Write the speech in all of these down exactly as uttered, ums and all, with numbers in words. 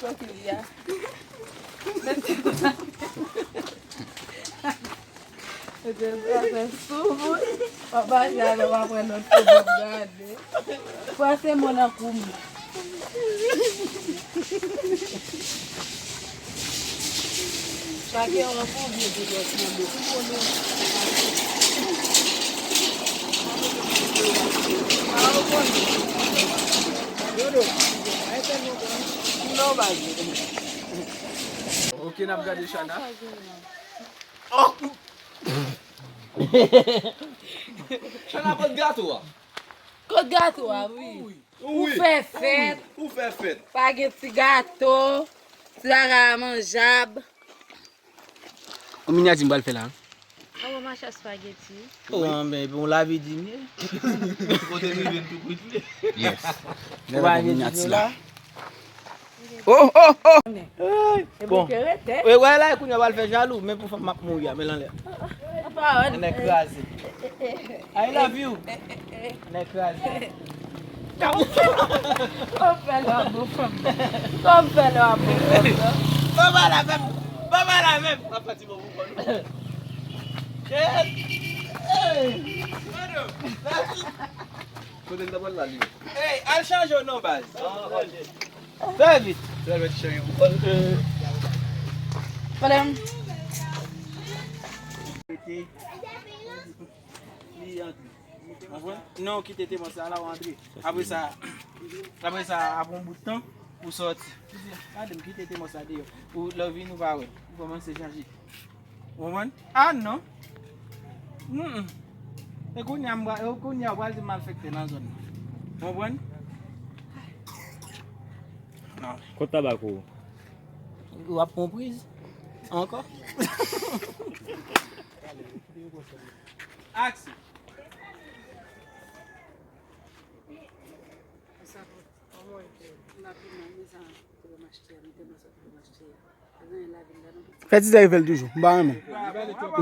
Kote li a? Mete sa fè sou moun. W ap mache avè m apre lòt fò w ap gade. Pran se mwen nan kou m. Chak yon pou vye di lòt nan do. Pou konnen. Non, baz. Ok, n ap gade Chana. Oh! Chana, kot gato a? Kot gato a, wi. Ou fè fèt. Ou fè fèt. Pa gen ti gato, ti bagay manjab. Yon minyati m pral fè la. An bon, mache spaghetti. Oh, an ben, bon, lavi di m ye. Kote m rive m tou kwit li. Yes. Ou pa gen ti la. Oh, oh, oh. Bon. E wè la, kounye a pral fè jalou, men pou fanm m ap mouri a, men l anlè. Nèg kraze. I love you. Nèg kraze. Kòm fè lè w ap bon fanm. Kòm fè lè w ap bon fanm, non? Baba la menm. Baba la menm. Papa ti bon pou kò nou. Hey. Kote l ta pral la, li? Hey, al chanje w non, baz. Fè vit. Fè vit, cheri. Pale m. Li antre. Konprann? Non, kite temò sa la, w antre. Apre sa, apre sa, apre yon bout tan, ou sòti. Ou di, "Gade m, kite temò sa deyò." Ou, lè w vini, ou pa wè. Ou kòmanse chanje. Ou konprann? Ah, non. Mm, mm. E kounye a, m pra-, e kounye a, ou pral di m malfektè nan zòn nan. Ou konprann? Non. Kot tabak ou? W ap pran priz? Ankò? Aksyon. Fè ti zay fè l toujou. M pa renmen.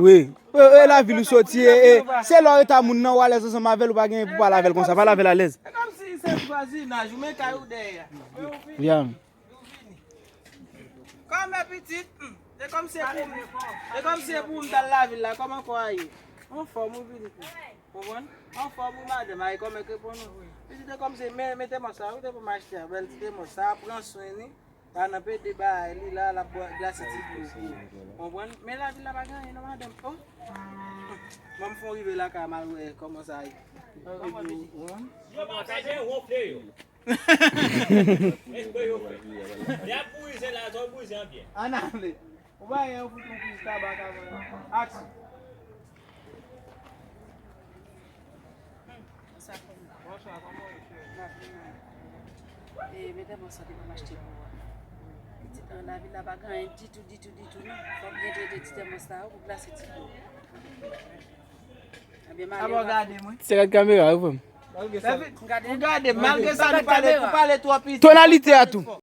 Wi. E, e lavil ou soti, e, e, se lè w ret a moun nan, ou alèz ansanm avè l, ou pa gen pou pale avè l konsa. Pale avè l alèz. E kòmsi se vwazinaj, ou men kay ou dèyè. Vyan. Kòmè pitit, hmm, se kòm se pou m, se kòm se pou m t al lavil la, kòman kò a ye? Anfòm ou pitit, konprann? Anfòm ou madanm, a e kòmè k reponn ou. Pitit se kòm se men, men temò sa, ou te pou m achte a, bèl ti temò sa, pran swen li, pa nan pede bagay li la, l ap bwa, glase ti dlo pou ou. Konprann? Men lavil la pa gen anyen non madanm, oh. Ban m fon rive lakay m al wè kòman sa ye. Kòman pitit? Yo pa fè jen wonfle yo. Espre yo fè. Lè y ap bourize la, zò bourize an byen. Ann ale. Ou pa gen yon fout yon priz tabak avan. Aksyon. Sa fè m. Bonswa, kòman w ye, cheri? E, medam, mwen santi pou m achte pou ou. Pitit, an lavil la pa gen anyen ditou, ditou, ditou, non. Fòk gen de, de ti tèmòs la pou glase ti dlo. Ebyen, m ale. Aba w gade mwen. Se gad kamera wi, frè m. Ou gade, malgre sa, nou pale, ou pale twò piti. Tonalite a tou.